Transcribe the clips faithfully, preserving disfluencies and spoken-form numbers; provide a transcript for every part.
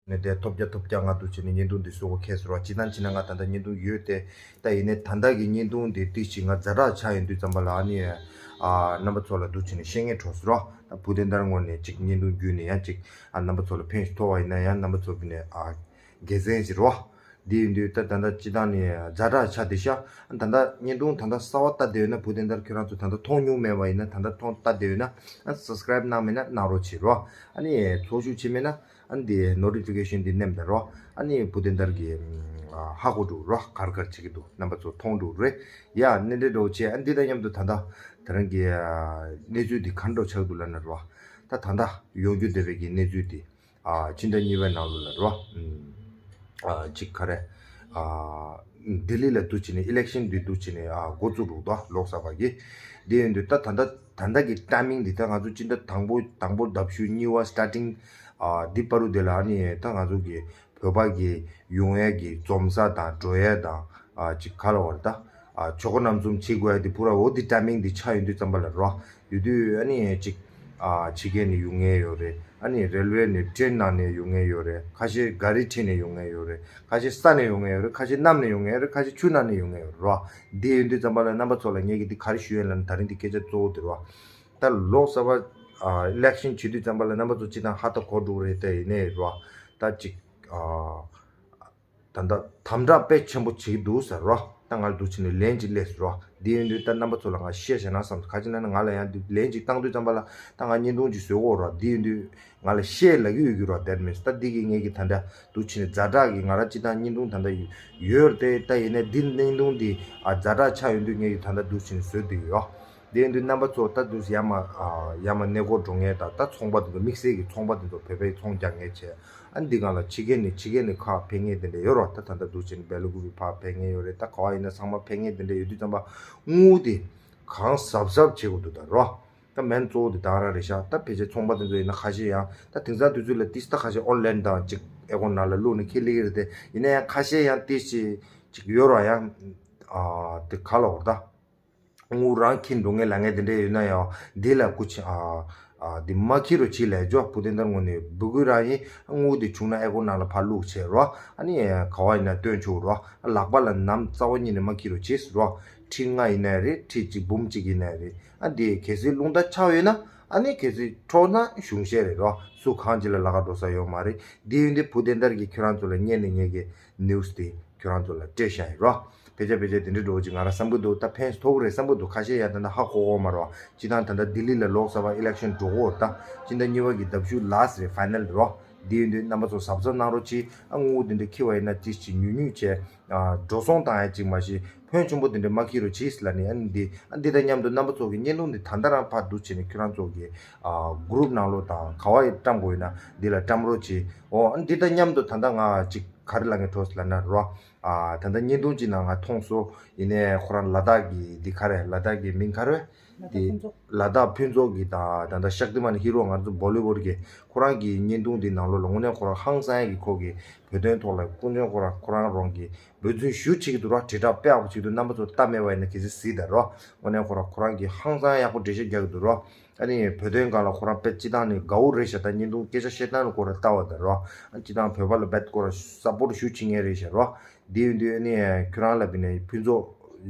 ནས་དེ་ཐོབ་རྒྱ་ཐོབ་རྒྱ་ང་འདུག་བྱས་ནས་བརྙན་ཐུང་འདི་བཟོ་དགོས་ཁེལ་སོང་ར། སྤྱིར་བཏང་བྱས་ན་ང་ད་ལྟ་བརྙན་ཐུང་ཡོད་དེ། ད་ཡིན་ནའི་ད་ལྟ་གི་བརྙན་ཐུང་འདི་ཏིག་ཅིག་ང་ཛ་དྲག་ཆགས་ཡོང་དུས་ཙམ་པ་ལ་ཨ་ནི་ཨ་རྣམ་པ་ཚོ་ལ་འདུག་བྱས་ནས་བཤད་སྙིང་བྲོ་སོང་ར། ད་བུ་དེ་འདྲ་ངོ་ནས་ཅིག་བརྙན་ཐུང་བརྒྱུད་ནས་ཡང་ཅིག་ཨ་རྣམ་པ་ཚོ་ལ་ཕན་ཞིག་ཐོགས་པ་ཡིན་ན་ཡང་རྣམ་པ་ཚོ་གི་ནས་ཨ་དགེ་མཚན་ཞིག་རེད་བ། འདི་ཡིན་དུས་ད་ད་ལྟ་སྤྱིར་བཏང་ནས་ཛ་དྲག་ཆགས་བསྡད་ཤག་ད་ལྟ་བརྙན་ཐུང་ད་ལྟ་གསར་པ་ལྟ་བསྡད་ཡོད་ན་བུ་དེ་འདྲ་ཁྱོད་རང་ཚོ་ད་ལྟ་མཐོང་མྱོང་མེད་པ་ཡིན་ན་ད་ལྟ་མཐོང་ལྟ་བསྡད་ཡོད་ན་ཨ་སབ་སི་ཀ་རེབ་གནང་མེད་ན་གནང་རོགས་བྱེད་རོགས། ཨ་ནི་ཚོགས་ཞུགས་བྱེད་མེད་ན་ཨ་འདི་ནོ་ཊི་ཕི་ཀེ་ཤན་འདི་མནན་བསྡད་རོགས། ཨ་ནི་བུ་དེ་འདྲ་གི་ཧ་གོ་འགྲོ་རོགས། ག་རེ་ག་རེ་བྱེད་ཀྱི་འདུག་རྣམ་པ་ཚོ་མཐོང་འགྲོ་རེད། ཡ་ནི་འདྲ་འགྲོ་བྱས་ཨ་འདི་དང་མཉམ་དུ་ད་ལྟ་ད་རང་གི་གནས་ཚུལ་འདི་ག་འདྲ་ཆགས་འདུག་ལབ་ན་རོགས། ད་ད་ལྟ་ཡོང་རྒྱུ་བསྡད་པའི་གི་གནས་ཚུལ་འདི། ཨ་ཕྱི་ཟླ་གཉིས་པའི་ནང་ལོགས་ལ་རོ། ཨ་ཅིག་ག་རེ། ཨ་ལྡི་ལི་ལ་འདུག་བྱས་ནས་ཨི་ལེག་ཤན་འདི་འདུག་བྱས་ནས་ཨ་འགོ་བཙུགས་འདུག་དོ་ལོག་ས་བ་གི། འདི་ཡིན་དུས་ད་ད་ལྟ་ད་ལྟ་གི་ཊའི་མིང་འདི་ད་ང་ཚོ་ཕྱི་ཟླ་དང་པོ་དང་པོ་ཟླ་བཞི་གཉིས་པ་སི་ཊར་ཊིང་ཨ་འདི་བར་དུ་དེ་ལ་ཨ་ནི་ད་ང་ཚོ་གི་བོད་པ་གི་ཡོང་ཡས་ཀྱི་འཛོམས་ས་དང་འགྲོ་ཡས་དང་ཨ་ཅིག་ག་ལ་བར་ད། ཨ་ཇོ་ཁོ་རྣམ་གསུམ་བྱེད་དགོས་ཡ་དེ་ཕུ་ར་འོ་དེ་ཊའི་མིང་དེ་ཆགས་ཡོང་དུས་ཙམ་པ་ལ་རོ། ཡོད་དུས་ཨ་ནི་ཅིག་ཨ་ཕྱི་རྒྱལ་ནས་ཡོང་མཁན་ཡོད་རེད། ཨ་ནི་རེལ་ཝེ་ནས་ཊེན་ནང་ནས་ཡོང་མཁན་ཡོད་རེད། ཁ་ཤས་ག་རི་ཁྲིད་ནས་ཡོང་མཁན་ཡོད་རེད། ཁ་ཤས་ས་ནས་ཡོང་མཁན་ཡོད་རེད། ཁ་ཤས་གནམ་ནས་ཡོང་མཁན་ཡོད་རེད། ཁ་ཤས་ཆུ་ནང་ནས་ཡོང་མཁན་ཡོད་རེད་རོ། དེ་ཡོད་དུས་ཙམ་པ་ལ་རྣམ་པ་ཚོ་ལ་ངས་ཀྱི་དེ་ག་རེ་ཞུ་ཡིན་ལབ་ན་ད་རིང་དེ་སྐད་ཆ་གཙོ་བོ་དེ་རོ། ད་ལོག་ས་བ་ཨ་ཨི་ལེག་ཤན་བྱེད་དུས་ཙམ་པ་ལ་རྣམ་པ་ཚོ་སྤྱིར་བཏང་ཧ་ད་གོ་འགྲོ་རེད་དེ་ཡིན་ནའི་རོ། ད་ཅིག་ཨ། ད་ལྟ་དམ་དྲག་དཔེ་ཆེན་པོ་བྱེད་ཀྱི་འདུག་ཟེར་རོ། ད་ང་ལ་འདུག་བྱས་ནས་ལན་ཅིག་སླེབས་ཟེར་རོ། འདི་ཡིན་དུས་ད་རྣམ་པ་ཚོ་ལ་ང་བཤད་བྱས་ན་བསམ་སོང་། ག་ཅི་ན་ནི་ང་ལ་ཡང་འདི་ལན་ཅིག་བཏང་དུས་ཙམ་པ་ལ་ད་ང་བརྙན་ཐུང་ཅིག་བཟོ་གི་ཡོད་རོ། འདི་ཡིན་དུས་ང་ལ་བཤད་ལབ་ཀྱི་ཡོད་ཀྱི་རོ། དེར་མིན་ད་འདི་གི་ངེད་ཀྱི་ད་ལྟ་འདུག་བྱས་ནས་ཛ་དྲག་གི་ང་རང་སྤྱིར་བཏང་བརྙན་ཐུང་ད་ལྟ་ཡོད་རེད་དེ། ད་ཡིན་ནའི་འདི་བརྙན་ཐུང་འདི་ཨ་ཛ་དྲག་ཆགས་ཡོང་དུས་ངེད་ཀྱི་ད་ལྟ་འདུག་བྱས་ནས་བཟོས་བསྡད་ཀྱི་ཡོད། དེ་ཡིན་དུས་རྣམ་པ་ཚོ་ད་དུས་ཡར་མར་ཨ་ཡར་མར་གནས་སྐོར་འགྲོ་མཁན་དང་ད་ཚོང་པ་དེ་ཚོ་དམིགས་བསལ་གྱི་ཚོང་པ་དེ་ཚོ་བོད་པའི་ཚོང་རྒྱག་མཁན་བྱས། ཨ་འདི་སྒང་ལ་ཕྱི་རྒྱལ་ནས་ཕྱི་རྒྱལ་ནས་ཁག་ཕེབས་མཁན་དེ་འདྲ་ཡོད་རོ། ད་ད་ལྟ་འདུག་བྱས་ནས་སྦེལ་ཀོབ་ཕར་ཕེབས་མཁན་ཡོད་རེད། ད་ག་བ་ཡིན་ན་ཚང་མ་ཕེབས་མཁན་དེ་འདྲ་ཡོད་དུས་ཙམ་པ་དངུལ་དེ་གང་གཟབ་གཟབ་བྱེད་དགོས་འདུག་ད་རོ། ད་མིན་གཙོ་བོ་དེ་ད་རང་རེད་ཤག་ད་ཕལ་ཆེར་ཚོང་པ་དེ་ཚོ་ཡིན་ན་ཁ་ཤས་ཡང་ད་དེང་སང་དུས་ཚོད་ལ་ཏིས་ད་ཁ་ཤས་ཨོན་ལན་དང་ཅིག་ཨེ་ཀོན་ནང་ལ་བླུགས་ནས་ཁྱེར་སླེབས་ཀྱི་རེད་དེ། ཡིན་ན་ཡང་ཁ་ཤས་ཡང་ཏིས་ཅིག་ཅིག་ཡོད་རོ། ཡང་ཨ་དེ་ག་ལ་འོར་ད། དངུལ་རང་འཁྱེར་འགྲོ་མཁན་ལ་ངས་དེ་འདྲ་ཡོད་ན་ཡང་འདི་ལ་སྐུ་ཆེ་ཨ་ཨ་འདི་མ་འཁྱེར་རོ་ཅིག་ལས་ཇོ་བུ་དེ་འདྲ་ངོ་ནས་འབུལ་དགོས་རང་ཡིན། དངུལ་དེ་བྱུང་ན་ཨེ་ཀོན་ནང་ལ་ཕར་བླུགས་བྱས་རོ། ཨ་ནི་ག་བ་ཡིན་ན་སྟོན་ཆོག་རོ། ལག་པ་ལ་ནམ་རྩ་བ་ཉིད་ནས་མ་འཁྱེར་རོ་ཅིག་རོ། ཁྲི་ལྔ་ཡིན་ན་རེད། ཁྲི་གཅིག་འབུམ་གཅིག་ཡིན་ན་རེད། ཨ་འདི་གལ་སྲིད་རླུང་རྟ་ཆགས་ཡོད་ན་ཨ་ནི་གལ་སྲིད་འཕྲོག་ན་གཞུང་བཤད་རེད་རོ། སུ་གང་ཅིག་ལ་ལག་ཁ་འགྲོ་ས་ཡོད་མ་རེད། འདི་ཡོད་འདི་བུ་དེ་འདྲ་གི་ཁྱོད་རང་ཚོ་ལ་བརྙན་ནས་ངས་གི་ནིའུ་སི་དེ་ཁྱོད་རང་ཚོ་ལ་སྤྲད་བཞག་ཡིན་རོ། ཕལ་ཆེར་ཕལ་ཆེར་དེ་འདྲའི་འགྲོ་གི་ཅིག་ང་རང་བསམ་གི་འདུག་ད་ཕན་ཐོགས་རེད་བསམ་གི་འདུག་ཁ་ཤས་ཡང་ད་ལྟ་ཧ་གོ་གོ་མ་རོ། སྤྱིར་བཏང་ད་ལྟ་ལྡི་ལི་ལ་ལོག་ས་བ་ཨི་ལེག་ཤན་འགྲོ་གོ་ད། སྤྱིར་བཏང་གཉིས་པ་གི་ཟླ་བཞུགས་ལ་སི་རེད། ཕའི་ནལ་རོ། འདི་ཡིན་དུས་རྣམ་པ་ཚོ་གཟབ་གཟབ་གནང་རོགས་གྱིས། ཨ་དངུལ་དེ་འདྲ་འཁྱེར་བ་ཡིན་ན་ཅིག་ཅིག་ཉུང་ཉུང་བྱས། ཨ་འགྲོ་སོང་བཏང་ཡ་ཅིག་མ་གཞི་ཕོན་ཆེན་པོ་དེ་འདྲ་མ་འཁྱེར་རོགས་གྱིས་ལབ་ནས། ཨ་ནི་འདི་ཨ་འདི་དང་མཉམ་དུ་རྣམ་པ་ཚོ་གི་བརྙན་ཐུང་འདི་ད་ལྟ་རང་ཕར་བསྡུ་བྱས་ནས་ཁྱོད་རང་ཚོ་གི་ཨ་གུ་རུབ་ནང་ལོགས་དང་ག་བ་ཡི་བཀྲམ་དགོས་ཡིན་ན་འདི་ལ་བཀྲམ་རོགས་གྱིས། འོ་ཨ་འདི་དང་མཉམ་དུ་ད་ལྟ་ང་ཅིག་ག་རེ་ལབ་ངེས་འགྲོ་ལབ་ན་རོ། ཨ་ད་ལྟ་བརྙན་ཐུང་ཅིག་ནང་ང་མཐོང་སོང་། ཡིན་ནའི་ཁོ་རང་ལ་དྭགས་ཀྱི་འདི་ག་རེ་ལ་དྭགས་ཀྱི་མིང་ག་རེ། ལ་དྭགས་དེ་ཕུན་ཚོགས། ལ་དྭགས་ཕུན་ཚོགས་ཀྱི་དང་ད་ལྟ་ཤཀ་ཏི་མན་ཧི་རོ་ང་ཚོ་བོ་ལི་ཝུཌ་གི་ཁོ་རང་གི་བརྙན་ཐུང་འདི་ནང་ལོགས་ལ་དངོས་གནས་ཁོ་རང་ཧང་སང་གི་ཁོ་གི་བོད་དོན་ཐོག་ལ་ཀུན་སྤྱོད་ཁོ་རང་ཁོ་རང་རང་གི་འབད་བརྩོན་ཞུ་བྱེད་ཀྱི་འདུག་རོ། དྲིལ་བསྒྲགས་དཔེ་ཡག་པོ་བྱེད་ཀྱི་འདུག་རྣམ་པ་ཚོ་ལྟ་མེད་པ་ཡིན་ན་གལ་སྲིད་གཟིགས་དང་རོ། དངོས་གནས་ཁོ་རང་ཁོ་རང་གི་ཧང་སང་ཡག་པོ་འགྲེལ་བཤད་རྒྱག་གི་འདུག་རོ། ཨ་ནི་བོད་དོན་སྒང་ལ་ཁོ་རང་དཔེ་སྤྱི་བཏང་ནས་དགའ་བོ་རེད་ཤག་ད་བརྙན་ཐུང་སྐད་ཆ་བཤད་སྟངས་ལ་ཁོ་རང་ལྟ་བ་དང་རོ། ཨ་སྤྱི་བཏང་བོད་པ་ལ་རྦད་ཁོ་རང་སབ་པོར་ཞུ་བྱེད་མཁན་རེད་ཤག་རོ། དེ་ཡིན་དུས་ཨ་ནི་ཁྱོད་རང་ལ་བྱས་ནས་ཕུན་ཚོགས་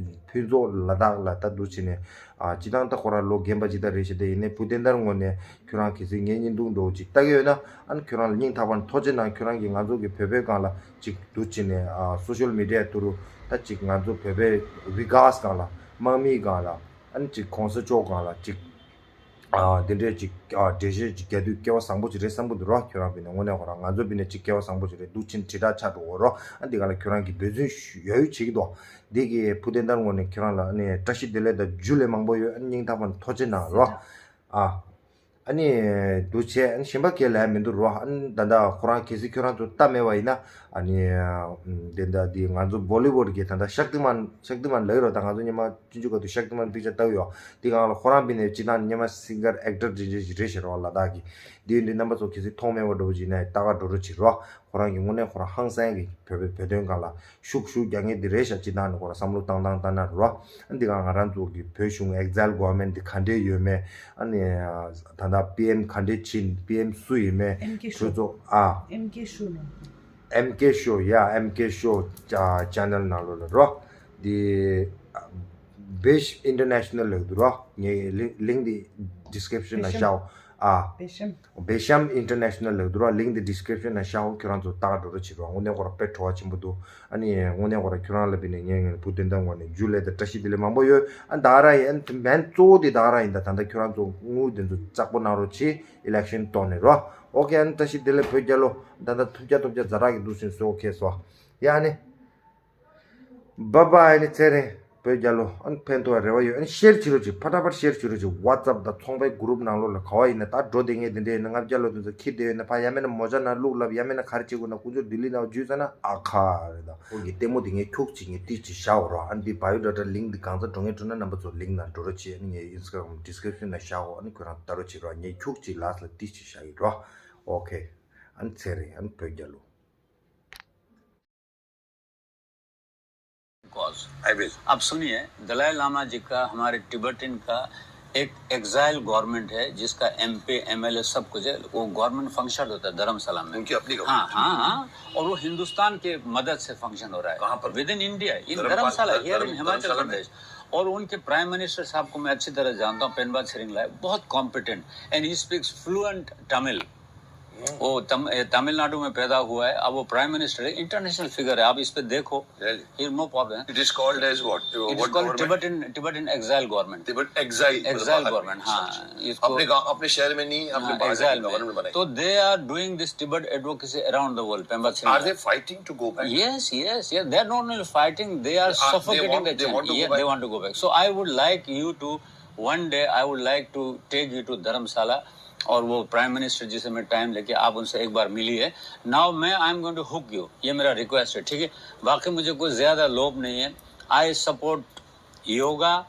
ཕུན་ཚོགས་ལ་དྭགས་ལ་ལྟ་འདུག་བྱས་ནས་ཨ་སྤྱིར་བཏང་ད་ཁོ་རང་ལོ་རྒན་པ་ཅིག་ད་རེད་ཤག་དེ་ཡིན་ནའི་བུ་དེ་འདྲ་ངོ་ནས་ཁྱོད་རང་གལ་སྲིད་ངའི་བརྙན་ཐུང་འདྲ་བོ་ཅིག་ལྟ་གི་ཡོད་ན་ཨ་ནི་ཁྱོད་རང་ལ་སྙིང་ཐག་པ་ནས་ཐུགས་རྗེ་གནང་། ཁྱོད་རང་གིས་ང་ཚོ་གི་བོད་པའི་སྒང་ལ་ཅིག་འདུག་བྱས་ནས་ཨ་སོ་ཤལ་མི་ཌི་ཡ་ཐུ་རུ་ད་ཅིག་ང་ཚོ་བོད་པའི་བི་ཀཱས་སྒང་ལ་དམག་མིའི་སྒང་ལ་ཨ་ནི་ཅིག་གོང་ས་མཆོག་སྒང་ལ་ཅིག་ཨ་དེ་འདྲས་ཅིག་ཨ་འགྲེལ་བཤད་ཅིག་རྒྱག་དུས་སྐལ་བ་བཟང་པོ་ཅིག་རེད་བསམ་གྱི་འདུག་རོ། ཁྱོད་རང་བྱས་ནས་དངོས་གནས་ཁོ་རང་ང་ཚོ་བྱས་ནས་ཅིག་སྐལ་བ་བཟང་པོ་ཅིག་རེད་འདུག་ཕྱིན་དྲིལ་བསྒྲགས་ཆགས་འགྲོ་གོ་རོ། ཨ་འདི་ག་ལ་ཁྱོད་རང་གིས་འབད་བརྩོན་ཞུ་ཡ་ཡུལ་བྱེད་ཀྱི་འདུག་འདི་གི་བུ་དེ་འདྲ་ངོ་ནས་ཁྱོད་རང་ལ་ཨ་ནི་བཀྲ་ཤིས་བདེ་ལེགས་དང་རྒྱུ་ལས་མང་པོ་ཡོད། ཨ་ནི་སྙིང་ཐག་པ་ནས་ཐུགས་རྗེ་གནང་རོ། ཨ་ཨ་ནི་འདུག་བྱས་ཨ་ནི་གཞན་པ་གས་ལས་མི་འདུག་རོ། ཨ་ནི་ད་ལྟ་ཁོ་རང་གལ་སྲིད་ཁྱོད་རང་ཚོ་ལྟ་མེད་པ་ཡིན་ན་ཨ་ནི་དེ་འདྲ་འདི་ང་ཚོ་བོ་ལི་ཝུཌ་གི་ད་ལྟ་ཤཀ་ཏི་མན་ཤཀ་ཏི་མན་ལབ་ཀྱི་རོ། ད་ང་ཚོ་སྔོན་མ། ཆུང་ཆུང་སྐབས་དུ་ཤཀ་ཏི་མན་པིག་ཅར་ལྟ་གི་ཡོད། དེ་སྒང་ལ་ཁོ་རང་བྱས་ནས་སྤྱིར་བཏང་སྔོན་མ་སིང་གར་ཨེག་ཊར་རེད་རེད་རེད་ཤག་རོ་ལ་དྭགས་ཀྱི། དེ་འདི་རྣམ་པ་ཚོ་གལ་སྲིད་མཐོང་མེད་པ་འདྲ་པོ་ཅིག་ན་ལྟ་ག་འགྲོ་རོགས་བྱེད་རོགས། ཁོ་རང་གི་དངོས་གནས་ཁོ་རང་ཧང་སང་གི་བོད་པའི་བོད་དོན་སྒང་ལ་ཤུགས་ཤུགས་རྒྱག་མཁན་འདི་རེད་ཤག་སྤྱིར་བཏང་ནས་ཁོ་རང་བསམ་བློ་བཏང་སྟངས་ལྟ་ན་རོགས། འདི་ག་ང་རང་ཚོ་གི་བོད་གཞུང་exile government འདི་ག་འདྲས་ཡོད་མེད། ཨ་ནི་ད་ལྟ་པི་ཨེམ་ག་འདྲས་ཕྱིན། པི་ཨེམ་སུ་ཡིན་མེད། ཨེམ་ཀེ་ཤོ། གྲོས་ཚོགས་ཨ། ཨེམ་ཀེ་ཤོ་ལ། ཨེམ་ཀེ་ཤོ། ཡ་ཨེམ་ཀེ་ཤོ་ཅེ་ནལ་ནང་ལོགས་ལ་རོགས། འདི་བེཤམ་ཨིན་ཊར་ནེ་ཤ་ནལ་ལབ་འདུག་རོགས། ངའི་ལིང་ལིང་འདི་ཌི་སི་ཀི་རིབ་ཤན་ནང་བཞག་ཨ། བེཤམ། བེཤམ་ཨིན་ཊར་ནེ་ཤ་ནལ་ལབ་འདུག་རོགས། ལིང་འདི་ཌི་སི་ཀི་རིབ་ཤན་ནང་བཞག་ཁྱོད་རང་ཚོ་ལྟ་ག་འགྲོ་རོགས་བྱེད་རོགས། དངོས་གནས་ཁོ་རང་དཔེ་བྲོ་བ་ཆེན་པོ་འདུག་ཨ་ནི་དངོས་གནས་ཁོ་རང་ཁྱོད་རང་ལ་བྱས་ནས་ངས་ངས་བུ་དོན་ལྡན་ངོས་ནས་ཇུ་ལེ་དང་བཀྲ་ཤིས་བདེ་ལེགས་མང་པོ་ཡོད། ཨ་ད་ག་རང་ཡིན། ཨ་ནི་མེན་གཙོ་བོ་དེ་ད་ག་རང་ཡིན། ད་ད་ལྟ་ཁྱོད་རང་ཚོ་དངུལ་དེ་ཚོ་ལྕགས་པོ་གནང་རོགས་བྱེད། ཨི་ལེག་ཤན་ཐོག་ནས་རོགས། ཨོ་ཁེ། ཨ་ནི་བཀྲ་ཤིས་བདེ་ལེགས་བོད་རྒྱལ་ལོ། ད་ལྟ་ཐུབ་རྒྱ་ཐུབ་རྒྱ་ཛ་དྲག་གི་འདུག་ཟིན་སོ། ཨོ་ཁེ་སོ། ཡ་ཨ་ནི། བཱའི་བཱའི། ཨ་ནི་ཚེ་རིང་བོད་རྒྱལ་ལོ། ཨ་ནི་ཕན་ཐོགས་རེ་བ་ཡོད། ཨ་ནི་ཤེར་བྱེད་རོགས་བྱེད། ཕ་ཏ་ཕ་ཤེར་བྱེད་རོགས་བྱེད། ཝ་ཙབ་དང་ཚོང་པའི་གུ་རུབ་ནང་ལོགས་ལ་ག་བ་ཡིན་ན། ད་འགྲོ་བསྡད་མཁན་དེ་འདྲས་ཡིན་ན། ལྔ་བརྒྱ་ལོ་དེ་ཚོ་ཁྱེར་བསྡད་ཡོད་ན། ཕ་ཡ་མེད་ན་མོ་ཅ་ནང་བླུགས་ལབ། ཡ་མེད་ན་ག་རེ་བྱེད་དགོས་ན། དཀོན་མཆོག་ལྡི་ལི་ནང་འཇུས་ཚར་ན་ཨ་ཁ་རེད། ད་ཁོ་གི་ལྟད་མོ་དེ་ངས་ཁྱུག་ཅིག་ངས་ཏིས་ཅིག་བཞག་རོགས། ཨ་ནི་འདི་བཱ་ཡོ་ཌ་ཊ་ལིང་འདི་གང་ཚ་འགྲོ་མཁན་འགྲོ་ན་རྣམ་པ་ཚོ་ལིང་ནང་འགྲོ་རོགས་བྱེད། ཨ་ནི་ངས་ཨིན་སི་ཊ་གྷི་རམ་ཌི་སི་ཀི་རིབ་ཤན་ནང་བཞག་གོ། ཨ་ནི་ཁྱོད་རང་ལྟ་རོགས་བྱེད་རོགས། ངས་ཁྱུག་ཅིག་ལཱསི་ལ་ཏིས་ཅིག་བཞག་གི་རོགས། ཨོ་ཁེ། ཨ་ནི་ཚེ་རིང་། ཨ་ནི་བོད་རྒྱལ་ལོ། cause. I will. आप सुनिए, दलाई लामा जी का, हमारे टिबेटन का एक एग्जाइल गवर्नमेंट है, जिसका एमपी, एमएलए सब कुछ है। वो गवर्नमेंट फंक्शन होता है धर्मशाला में। उनकी अपनी हाँ, गवर्नमेंट। हाँ, हाँ। और वो हिंदुस्तान के मदद से फंक्शन हो रहा है। कहाँ पर? With in India, in Dharamshala, here in Himachal Pradesh. और उनके प्राइम मिनिस्टर साहब को मैं अच्छी तरह जानता हूँ, पेनबा छिरिंगला, बहुत competent, and he speaks fluent Tamil. वो तम, ए, तमिलनाडु में पैदा हुआ है। अब वो प्राइम मिनिस्टर है, इंटरनेशनल फिगर है। आप इस पे देखो। Really? Here no problem. It is called as what? It is called Tibetan, Tibetan exile government. Tibet exile, exile government, हाँ। इसको अपने गांव, अपने शहर में नहीं, अपने बाहर exile में। तो they are doing this Tibet advocacy around the world. Are they fighting to go back? Yes, yes, yes. They are not only fighting, they are suffocating the children. They want to go back. So I would like you to, one day I would like to take you to Dharamsala. और वो prime minister जिसे मैं टाइम लेके आप उनसे एक बार मिलिए। Now मैं, I am going to hook you, ये मेरा रिक्वेस्ट है, ठीक है? बाकी मुझे कोई ज्यादा लोभ नहीं है। I support yoga,